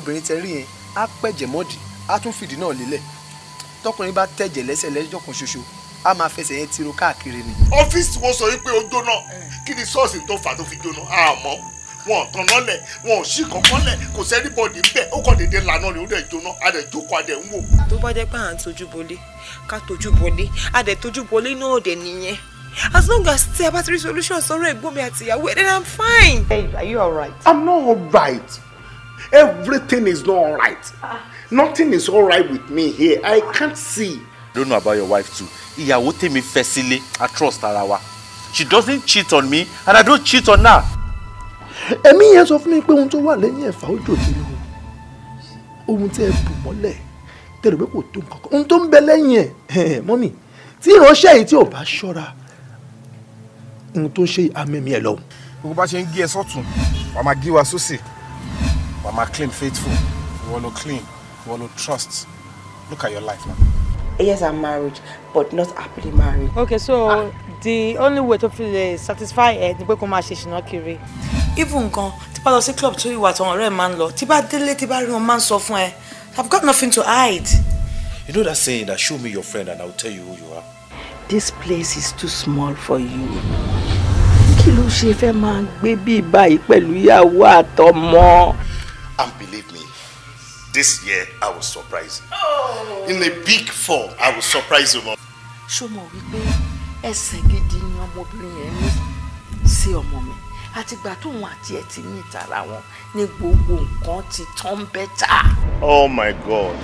Obìnrin tẹ rí yẹn, á pẹ̀jẹ̀ mọ́dì, á tún fìdí náà lélẹ̀. Tọkùnrin bá tẹ̀jẹ̀ lẹ́sẹ̀ lẹ́jọ́ kan ṣoṣo, á máa fẹsẹ̀ yẹn tiro káàkiri ni. Ọ́fíìsì wọn sọ wípé ó jóná. Kí ni sọ́ọ̀sì tó fà tó fi jóná? Àmọ́ wọn ò tanná lẹ̀, wọn ò sí kankan lẹ̀, kò sí anybody ńbẹ̀. Ó kàn déédéé lànà ni, ó dẹ̀ jóná, a dẹ̀ jókòó, a dẹ̀ ń wò. Tó bá jẹ́ pé à ń tojú bolé, ká tójú bolé, a dẹ̀ tójú bolé náà dẹ̀ nìyẹn. As long as tí a bá ti rí solution sọ̀rọ̀ ẹ̀gbọ́n mi àti ìyàwó ẹ̀, then I'm fine. Babe, are you alright? I'm not alright. Everything is not alright. Nothing is alright with me here. I can't see. Don't know about your wife too. Ìyàwó tèmi fẹ́ sílé, I trust ara wa. She doesn't cheat on me and I don't cheat on her. Ẹ̀mí yẹn sọ fún mi pé ohun tó wà lẹ́yìn ẹ̀fà ó jòjì lọ. Ohun tí ẹ bù mọ́lẹ̀ tẹ̀lé pé kò tó nǹkan kan. Ohun tó ń bẹ lẹ́yìn ẹ̀, mọ́mì, tí ìránṣẹ́ yìí tí ò bá ṣọ́ra, ohun tó ń ṣe àmẹ́mí ẹ̀ lọ́wọ́. Gbogbo bá ṣe ń gé ẹ sọ́tún, wàá máa gé wa sósì, wàá máa claim faithful, ìwọ ló clean, ìwọ ló trust. Look at your life now. Yes, I'm married, but not happily married. Okay, so the only way to feel satisfy ẹ ni pé kó máa ṣe ṣìnà kiri. Even gan, tí bá lọ sí club tó ìwà àtàwọn ọ̀rẹ́ máa ń lọ, tí bá délé, tí bá rí wọn, máa ń sọ fún ẹ. I've got nothing to hide. You know that saying that "show me your friend and I will tell you who you are"? This place is too small for you. Kí ló ṣe fẹ́ máa gbé bí báyìí pẹ̀lú ìyàwó àtọmọ? And believe me, this year I will surprise you. In a big form, I will surprise you, Mom. Ṣó mọ̀ wípé ẹsẹ̀ gidi ni ọmọbìnrin yẹn ní sí ọmọ mi? Àtìgbà tóun àti ẹ̀ ti ní ìtara wọn ní gbogbo nǹkan ti tán better. Oh my God.